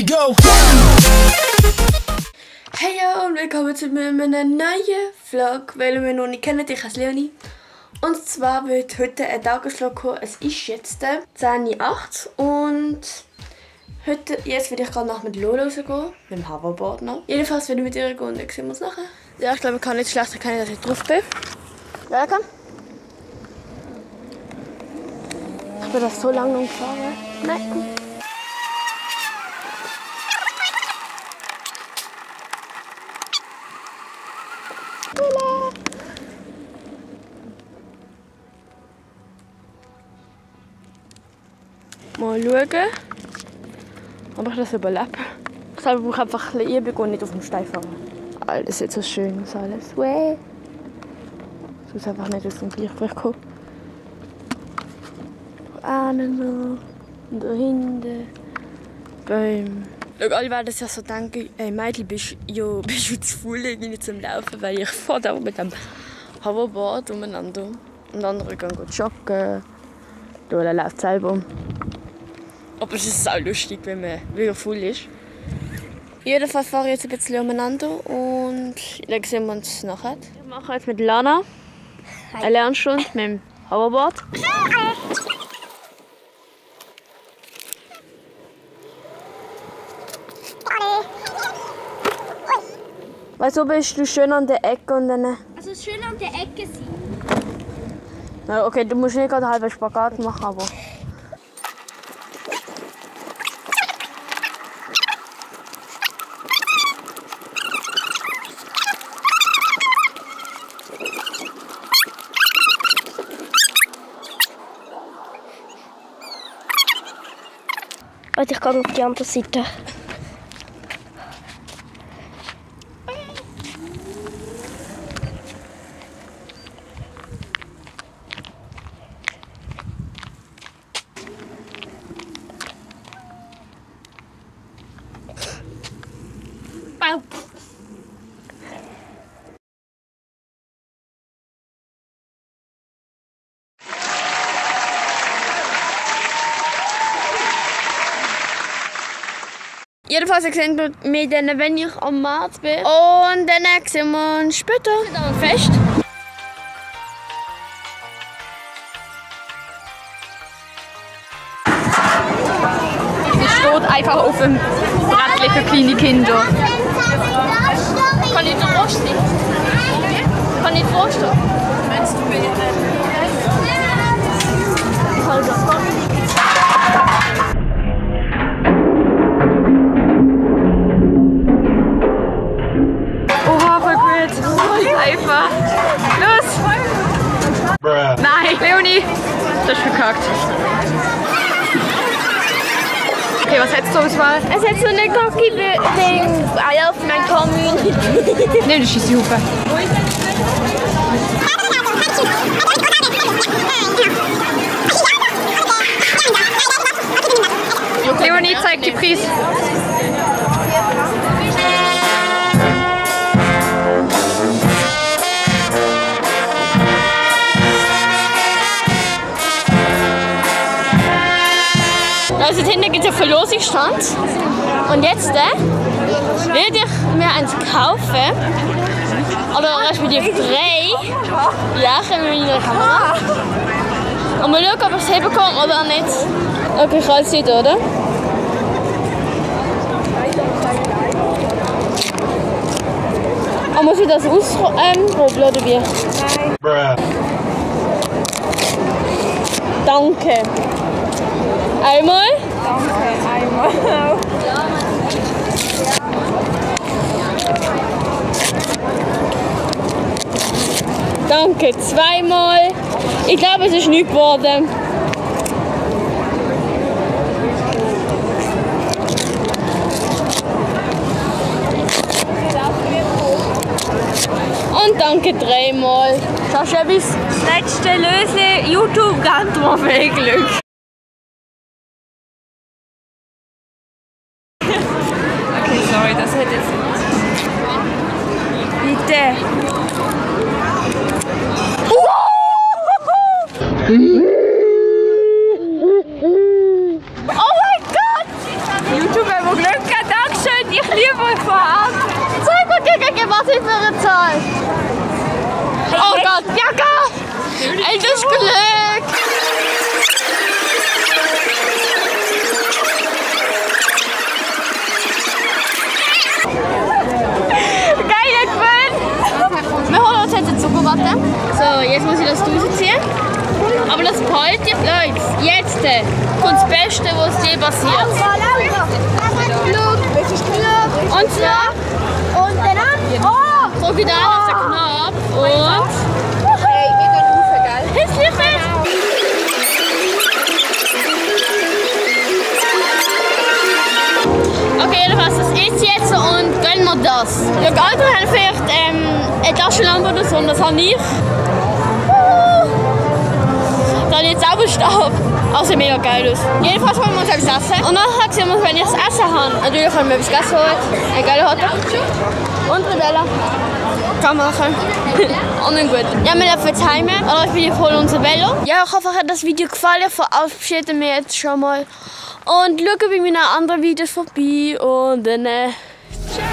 we go! Hey und willkommen zu einem neuen Vlog, weil wir noch nicht kennen. Ich heiße Leonie. Und zwar wird heute ein Tagesvlog kommen. Es ist jetzt 10:08 Uhr und jetzt will ich gerade nach mit Lola rausgehen, mit dem Hoverboard noch. Jedenfalls will ich mit ihr gehen und dann sehen wir uns nachher. Ja, ich glaube, ich kann nicht schlecht erkennen, dass ich drauf bin. Ja, komm. Ich bin das so lange noch gefahren. Nein. Mal schauen, ob ich das überlebe. Ich selber brauche einfach ein bisschen Übung und nicht auf dem Stein fahren. Alter, das sieht so schön aus alles. Ich muss einfach nicht aus dem Gleichgewicht kommen. Da noch und da hinten. Bäume. Schau, alle werden sich so denken, ey Mädchen, bist du zu faul irgendwie zum Laufen, weil ich fahre da mit dem Hoverboard umeinander. Und andere gehen joggen. Lola läuft selber. Aber es ist auch lustig, wenn man wieder voll ist. Jedenfalls fahre ich jetzt ein bisschen umeinander und dann sehen wir uns nachher. Ich mache jetzt mit Lana eine Lernstunde mit dem Hoverboard. Weil so bist du schön an der Ecke und dann... Also schön an der Ecke sein. Ja, okay, du musst nicht gerade einen halben Spagat machen, aber... Warte, ich gehe auf die andere Seite. Wow. Jedenfalls sehen wir mich dann, wenn ich am Markt bin. Und dann sehen wir uns später. Wir sind am Fest. Es steht einfach auf dem Brettchen für kleine Kinder. Kann ich den Rost nicht? Kann ich den Rost nicht? Meinst du mir nicht? Oha, voll gut. Einfach. Los! Nein, Leonie! Du hast verkackt. Okay, was hättest du zur Auswahl? Es hat so eine Kocki-Ding. Eier auf mein Kommune. Nimm die Scheisshupe. Leonie, zeig die Preis. Also hinten gibt es einen Verlosungsstand. Und jetzt will ich mir eins kaufen. Aber respektive 3. Ja, ich habe mit meiner Kamera. Und mal schauen, ob ich es hinbekomme oder nicht. Okay, ich kann es nicht, oder? Aber muss ich das ausprobieren oder wie? Nein. Danke. Einmal? Danke, einmal. Danke, zweimal. Ich glaube, es ist nichts geworden. Und danke 3-mal. Hast du etwas? Letzte Löse, YouTube ganz mal viel Glück. Okay, sorry, das hätte jetzt nicht. Bitte. Oh mein Gott! YouTube, wo Glück sind für eine Zahl? Oh Gott, Bianca! Ey, das ist Glück! Geil, Gewinn! Wir holen uns jetzt eine Zuckerwatte. So, jetzt muss ich das rausziehen. Aber das behaltet jetzt, Leute. Jetzt kommt das Beste, was je passiert. Und zwar... Und dann... Oh! Drück wieder auf den Knopf und... Hey, wir gehen rauf, gell? Ist nicht fest! Okay, jedenfalls, das ist jetzt und gönnen wir das. Die anderen haben vielleicht eine Taschenlampe oder so und das habe ich. Da habe ich jetzt auch einen Stab. Also mega geil aus. Jedenfalls wollen wir uns etwas essen. Und nachher sehen wir uns, wenn ich das Essen habe. Natürlich haben wir etwas gegessen heute. Ein geiler Hotdog. Und Bredella. Kann man machen. Und dann gut. Ja, wir laufen jetzt heim. Oder ich bin voll unser Velo. Ja, ich hoffe, euch hat das Video gefallen. Verabschieden wir jetzt schon mal. Und schaut bei meinen anderen Videos vorbei. Und dann ciao.